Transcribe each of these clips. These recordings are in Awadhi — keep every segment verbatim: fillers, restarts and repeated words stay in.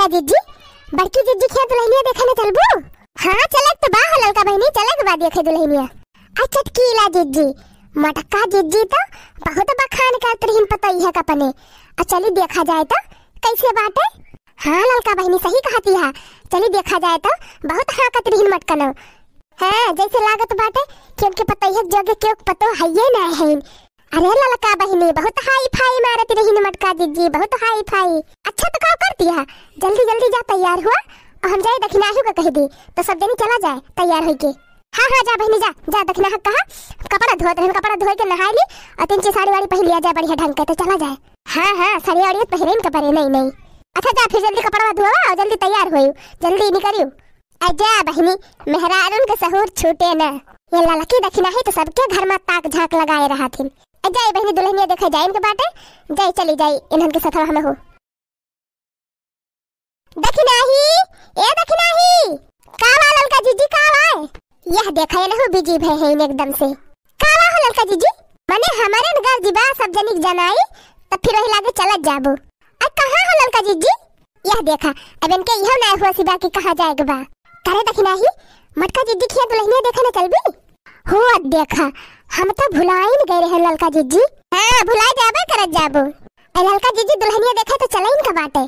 जिज्जी, बड़की जिज्जी के दुल्हनिया देखे न चलबू? हाँ, चलक तो बा हो ललका बहिनी, चलक बा देखे दुल्हनिया। अच्छा, चटकीला जिज्जी, मटका जिज्जी तो बहुत बखान करत रहिन पतोहिया का अपने। आ चली देखा जाए तो कैसे बाटे? हाँ ललका बहिनी, सही कहती है, चली देखा जाए तो बहुत हाँकत रहिन मटकनो। हाँ, जैसे लागत बाटे कि उनके पतोहिया के जोगे केहू पतोह हइये ना है। अरे ललका बहिनी, बहुत हाई फाई मारत रहिन मटका जिज्जी, बहुत हाई फाई। अच्छा तो का करती है, जल्दी जल्दी जा तैयार हुआ और हम जाए दखिनाही का कह दी तो सब जनी चला जाए तैयार होइके। हाँ हाँ, जा बहिनी जा, जा दखिनाही कहा, कपड़ा धोत रहिन, कपड़ा धोए के नहाए ली और तीन चार साड़ी वाड़ी पहन लिया जाए बढ़िया ढंग के तो चला जाए। हाँ हाँ, साड़ी वाड़ी तो पहिरे इनका परे नहीं नहीं। अच्छा जा फिर जल्दी कपड़ा धोवा और जल्दी तैयार होयू, जल्दी निकलियो। अजा बहिनी, मेहरारून के सहूर छूटे न। ये ललकी दखिनाही तो सबके घर में ताक झांक लगाए रहा थिन। अजा ए बहिनी, दुल्हनिया देखे जाए इनके बाटे, जाए चली जाए इन्हन के साथ हम हो। दखिनाही, ए दखिनाही, का बा ललका जिज्जी, का बा? यह देखा, ये नहु बिजी भए हैं एकदम से। का बा हो ललका जिज्जी? मने हमारे न घर जिबा सब जनिक जनाई, तब फिर वही लागे चलत जाबो। आ कहाँ हो ललका जिज्जी? यह देखा, अब इनके इहो ना हुआ सिबा कि कहाँ जाए के बा। करे दखिनाही, मटका जिज्जी खिया दुल्हनिया देखे न चलबी? हो देखा, हम तो भुलाइन गए रहे ललका जिज्जी। हाँ, भुला जाबे करत जाबो। ए ललका जिज्जी दुल्हनिया देखे तो चलइन का बाटे।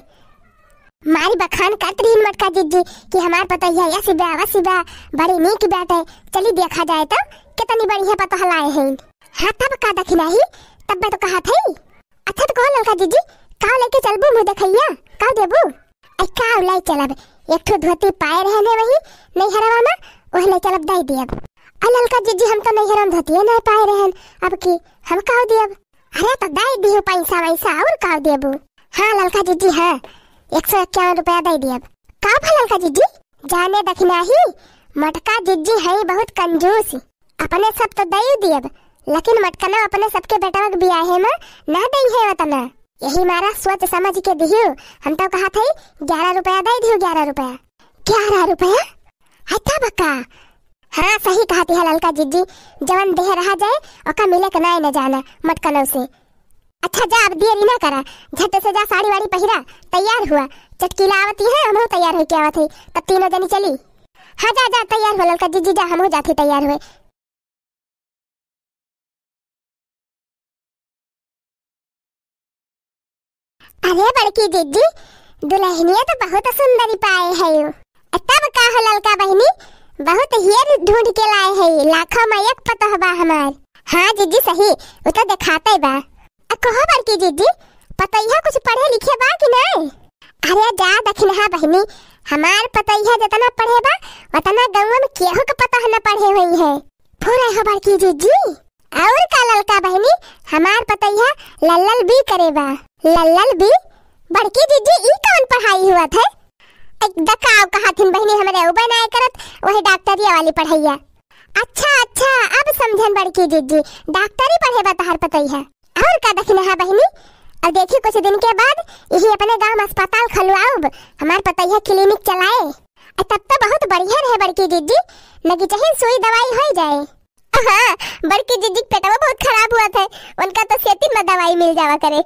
मारी बखान करत रहिन मटका जिज्जी कि हमार पतोहिया या सिबा, वा सिबा, बड़ी नीक बाटे। चली देखा जाए तो कितनी बढ़िया पतोह लाए हैं। हाँ तब का दखिनाही, तब मैं तो कहा थई। अच्छा तो कहो ललका जिज्जी, का लेके चलबू मुँह देखैया, का देबू? ऐ का लाई चलब, एक ठो धोती पाए रहने वही नैहरवा में, वह ले चलब दे दियब। आ ललका जिज्जी हम तो नैहरवा में धोतिए नहीं पाए रहन, अब की हम का दियब? अरे तो दे दियो पैसा वैसा और का देबू? हाँ ललका जिज्जी हाँ, एक सौ इक्यावन रुपया दे दियब। का भा ललका जिज्जी? जाने दखिनाही, मटका जिज्जी है बहुत कंजूस। अपने सब तो दई दियब, लेकिन मटकना अपने सबके बेटवा के बियाहे में ना दई है उतना। यही मारा सोच समझ के दिहु। हम तो कहा थई ग्यारह रुपया दई दिहु, ग्यारह रुपया। ग्यारह रुपया? है तब का? हाँ, सही कहती है ललका जिज्जी, जवन देह रहा जाए, ओका मिले के नाय न जाना, मटकनौ से। अच्छा जा, अब देरी ना करा, झट से जा साड़ी वाड़ी पहिरा, तैयार हुआ, चटकीला आवती है, हमहू तैयार होके आवत है, तब तीनों जनी चली। हाँ जा जा, तैयार हो ललका जिज्जी, जा हमहू जात ही तैयार हुए। अरे बड़की जिज्जी, दुल्हनिया तो बहुत सुंदरी पाए है। तब का हो ललका बहिनी, बहुत हेर ढूंढ के लाए है, लाखों में एक पतोह बा हमार। हाँ जिज्जी सही, वो तो दिखाते बा। आ कहो बड़की जिज्जी, पतोहिया कुछ पढ़े लिखे बा कि नहीं? अरे जा दखिनहा बहिनी, हमार पतोहिया जितना पढ़े बा, उतना गौवा में केहू के पतोह न पढ़े हुई है। फुरे हो बड़की जिज्जी। और का ललका बहिनी, हमार पतोहिया लल्लल बी करे बा। लल्लल बी? बड़की जिज्जी, ई कौन पढ़ाई हुआ थे? एक दकाव कहा थिन बहिनी, हमरे उबे ना करत, वही डॉक्टरिया वाली पढ़ैया। अच्छा, अच्छा, अब समझन बड़की जिज्जी, डॉक्टरी पढ़े बा तहार पतोहिया। और का दखिनहा बहिनी, अब देखी कुछ दिन के बाद यही अपने गांव में अस्पताल खुलवाउब, हमार पतोहिया क्लिनिक चलाए। आ तब तो बहुत बढ़िया रहे बड़की जिज्जी, नगी चाहे सुई दवाई हो जाए। हाँ, बड़की जिज्जी के पेटवा बहुत खराब हुआ थे, उनका तो सेतिन में दवाई मिल जावा करे।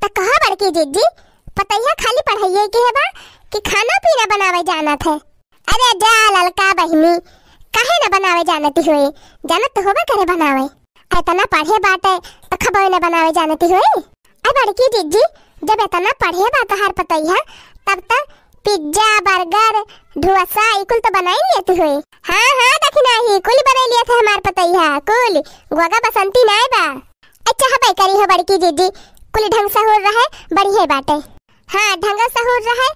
तो कहा बड़की जिज्जी, पतोहिया खाली पढ़ाइए के है बा कि खाना पीना बनावे जाना थे? अरे जा ललका बहिनी, काहे न बनावे जानती हुए, जानत तो होबे करे बनावे। इतना पढ़े बाटे तो खबवे न बनावे जानती हुए। अरे बड़की जिज्जी, जब इतना पढ़े बा तोहार पतोहिया, तब तो पिज्जा, बर्गर, ढोसा, ई कुल तो बनाई लेती हुई। हाँ, हाँ, दखिनहा, कुल बनाई लिया था हमार पतोहिया, कुल। गोगा बसंती नाय बा। अच्छा, हबे करी हो बड़की जिज्जी, कुल ढंग सहूर रहे, बढ़िया बाटे। हाँ, ढंग सहूर रहे,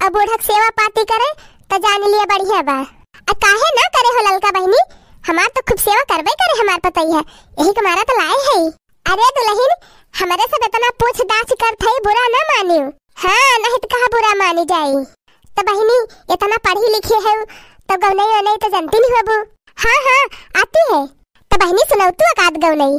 अब बूढ़क सेवा पाती करे, तो जान लिया बढ़िया बा। आ काहे ना करे हो ललका बहिनी, हमार तो खूब सेवा करबे करे हमार पतोहिया, यही के मारा तो लाए है। अरे दुल्हन, हमरे सब इतना पूछताछ करत हई, बुरा ना मानियो। हाँ, नहीं तो कहा बुरा मानी जाई। तो बहिनी, इतना पढ़ी लिखी है, तो गौनई वनई तो जानती नहीं होबू। हाँ, हाँ, आती है। तो बहिनी सुनौतू एकाध गौनई।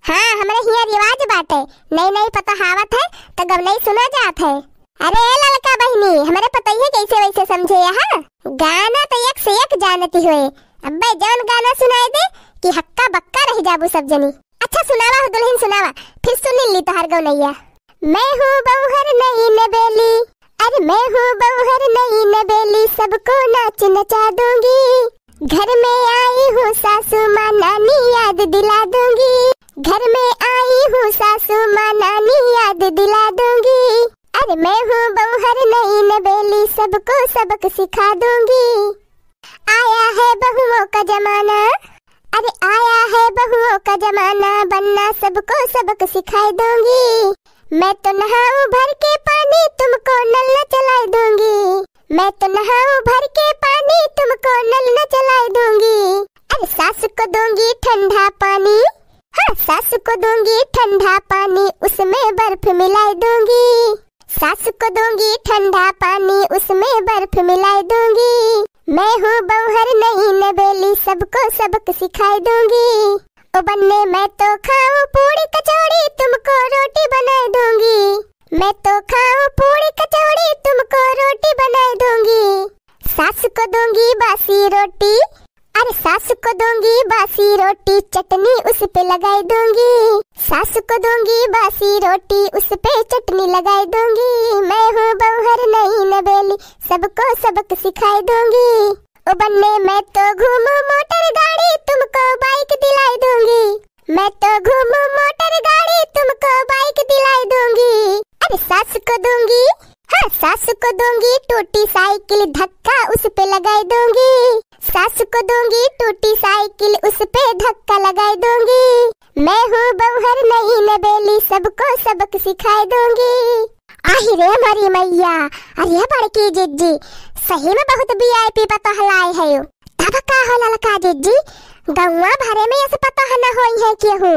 हाँ, हमरे हियाँ रिवाज बाटे, नई नई पतोह आवत है, तो गौनई सुना जात है। अरे ए ललका बहिनी, हमरे पतोहिया कैसे वैसे समझे यहाँ? गाना तो एक से एक जानती हुए। अब्बे जौन गाना सुनाए दे कि हक्का बक्का रह जाबू सब जनी। अच्छा सुनावा हो दुल्हन, सुनावा, फिर सुन ली तोहार गौनैया। मैं हूँ बउहर नई नबेली, अरे मैं हूँ बउहर नई नबेली, सबको नाच नचा दूंगी। घर में आई हूँ सासू माँ नानी याद दिला दूंगी। घर में आई हूँ सासू माँ नानी याद दिला दूंगी। अरे मैं हूँ बउहर नई नबेली, सबको सबक सिखा दूंगी। आया है बहुओं का जमाना, अरे आया है बहुओं का जमाना, बनना सबको सबक सिखाई दूंगी। मैं तो नहाऊं भर के पानी, तुमको नल न चलाई दूंगी। मैं तो नहाऊं भर के पानी, तुमको नल न चलाई दूंगी। अरे सास को दूंगी ठंडा पानी, हाँ, सास को दूंगी ठंडा पानी, उसमें बर्फ मिलाई दूंगी। सास को दूंगी ठंडा पानी, उसमें बर्फ मिलाई दूंगी। मैं हूँ बउहर नई नबेली, सबको सबक सिखाई दूंगी। ओ बन्ने मैं तो खाऊं पूड़ी कचौड़ी, तुमको रोटी बनाई दूंगी। मैं तो खाऊं पूड़ी कचौड़ी, तुमको रोटी बनाई दूंगी। सास को दूंगी बासी रोटी, अरे सास को दूंगी बासी रोटी, चटनी उस पे लगाई दूंगी। सास को दूंगी बासी रोटी, उस पे चटनी लगाई दूंगी। मैं हूँ बउहर नई नबेली, सबको सबक सिखाई दूंगी। ओ बन्ने मैं तो घूमूं मोटर गाड़ी, तुमको बाइक दिलाई दूंगी। मैं तो घूमूं मोटर गाड़ी, तुमको बाइक दिलाई दूंगी। अरे सास को दूंगी, हाँ, सास को दूंगी टूटी साइकिल, धक्का उस पे लगाई दूंगी। सास को दूंगी टूटी साइकिल, उस पे धक्का लगाई दूंगी। मैं हूँ बउहर नई नबेली, सबको सबक सिखाई दूंगी। आहि रे हमारी मैया, अरे बड़की जिज्जी, सही में बहुत वीआईपी पतोह लाए है। तब का हो ललका जिज्जी, गौवा भरे में ऐसे पतोह न होई है केहू,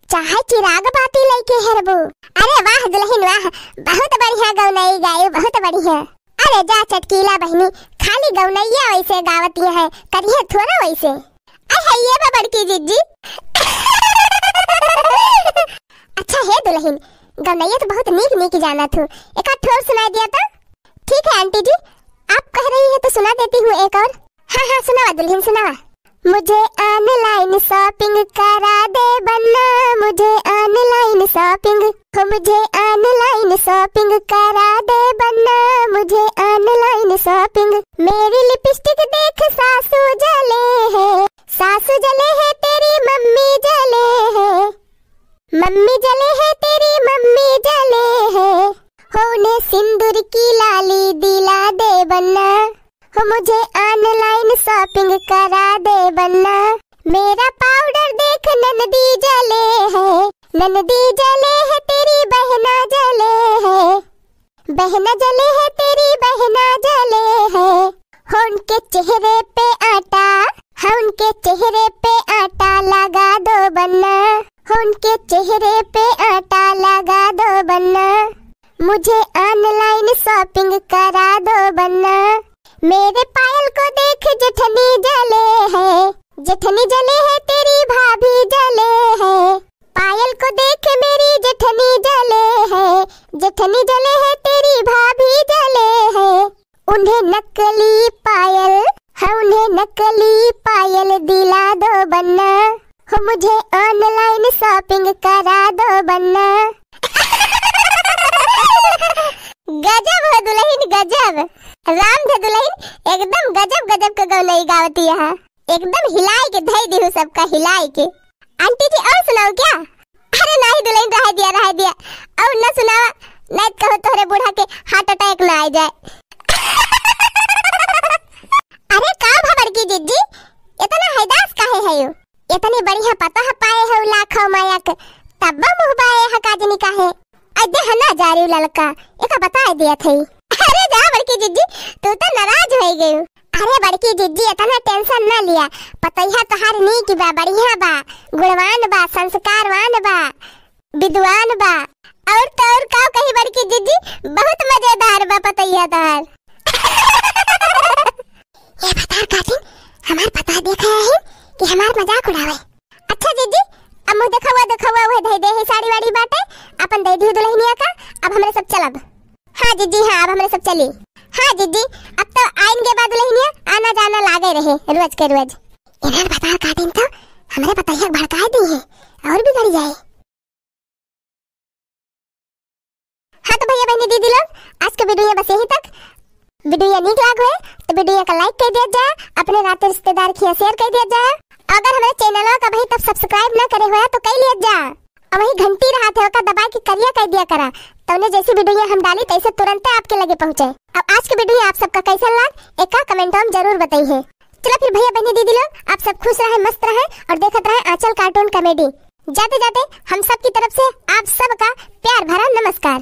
चाहे चिराग बाती लेके हेरबू। अरे वाह दुलहिन वाह, बहुत बढ़िया गौनई गायू, बहुत बढ़िया। अरे जा चटकीला बहिनी, खाली गौनैया वैसे गावतिया है, करिहे थोड़ा वैसे। अरे ये बा बड़की जिज्जी। अच्छा हे दुलहिन, गौनैया तो बहुत नीक नीक जानत हो, एक आध ठोर सुनाई दिया तो। ठीक है आंटी जी, आप कह रही है तो सुना देती हूँ एक और। हाँ हाँ सुनावा दुलहिन सुनावा। मुझे ऑनलाइन शॉपिंग करा दे बन्ना, मुझे ऑनलाइन शॉपिंग, हो मुझे ऑनलाइन शॉपिंग करा दे बन्ना, मुझे ऑनलाइन शॉपिंग। मेरी लिपस्टिक देख सासू जले है, सासू जले है तेरी मम्मी जले है, मम्मी जले है तेरी मम्मी जले है। हो उन्हें सिंदूर की लाली दिला दे बन्ना, हो मुझे ऑनलाइन शॉपिंग करा दे बन्ना। मेरा पाउडर देख ननदी जले है, ननदी जले है तेरी बहना जले है, बहना जले है तेरी बहना जले है। हो उनके चेहरे पे आटा, हाँ उनके चेहरे पे आटा लगा दो बन्ना, हो उनके चेहरे पे आटा लगा दो बन्ना। मुझे ऑनलाइन शॉपिंग करा दो बन्ना। मेरे पायल को देख जेठनी जले है, जेठनी जले है तेरी भाभी जले है। पायल को देख मेरी जेठनी जले है, जेठनी जले है तेरी भाभी जले है। उन्हें नकली पायल, हाँ उन्हें नकली पायल दिला दो बन्ना। हो मुझे ऑनलाइन शॉपिंग करा दो बन्ना। गजब हो दुलहिन गजब, राम धे दुलहिन एकदम गजब गजब के गौनई गावती है, एकदम हिलाई के धई दिहु सबका हिलाई के। आंटी जी और सुनाओ क्या? अरे नाही दुलहिन रह दिया रह दिया, और ना सुनावा, नहीं कहो तोहरे बूढ़ा के हार्ट अटैक ना आ जाए। अरे का भा बड़की जिज्जी, इतना हैदास काहे है यू? इतनी बढ़िया पतोह पाए हो लाखों माया के, तब्बो मुँह बाए है काजनी काहे? अइ देह ना जारी ललका, एका बताए दिया थई। अरे जा बड़की जिज्जी, तू तो नाराज हो गई। अरे बड़की जिज्जी, इतना टेंशन ना लिया, पतोहिया तोहार नीक बा, बढ़िया बा, गुणवान बा, संस्कारवान बा, विद्वान बा, और तो और का कही बड़की जिज्जी, बहुत मजेदार बा पतोहिया तोहार। ये भतार काटिन हमार पता देख रहे हैं कि हमार मजाक उड़ावे। अच्छा जिज्जी, अब मुँह देखावा देखावा वह धई दे है साड़ी वाड़ी बाटे, अपन दे दी दुलहिनिया का, अब हमरे सब चलब। हाँ जिज्जी हाँ, अब हमरे सब चली। हाँ जिज्जी, अब तो आइन के बाद दुलहिनिया आना जाना लागे रहे रोज के रोज। इन्हन भतार काटिन तो हमरे पतोहिया भड़काए दी है और बिगड़ जाए। हाँ तो भैया बहनी दीदी लोग, आज का वीडियो बस यहीं तक। वीडियो नीक लाग होए तो वीडियो का like कर दिया जाए, अपने नाते रिश्तेदार खिया share कर दिया जाए। अगर हमारे चैनल का अभी तक subscribe ना करे हुआ तो कर लिया जा, और वही घंटी रहत है ओका दबा के करिया कर दिया करा, तौने जैसी वीडियो हम डाली तैसे तुरंते आपके लगे पहुँचे। अब आज के वीडियो आप सबका कैसन लाग, एका comment में जरूर बताइए। चला फिर भैया बहनी दीदी लोग, आप सब खुश रहे, मस्त रहे और देखत रहे आंचल cartoon comedy। जाते जाते हम सब की तरफ से आप सबका प्यार भरा नमस्कार।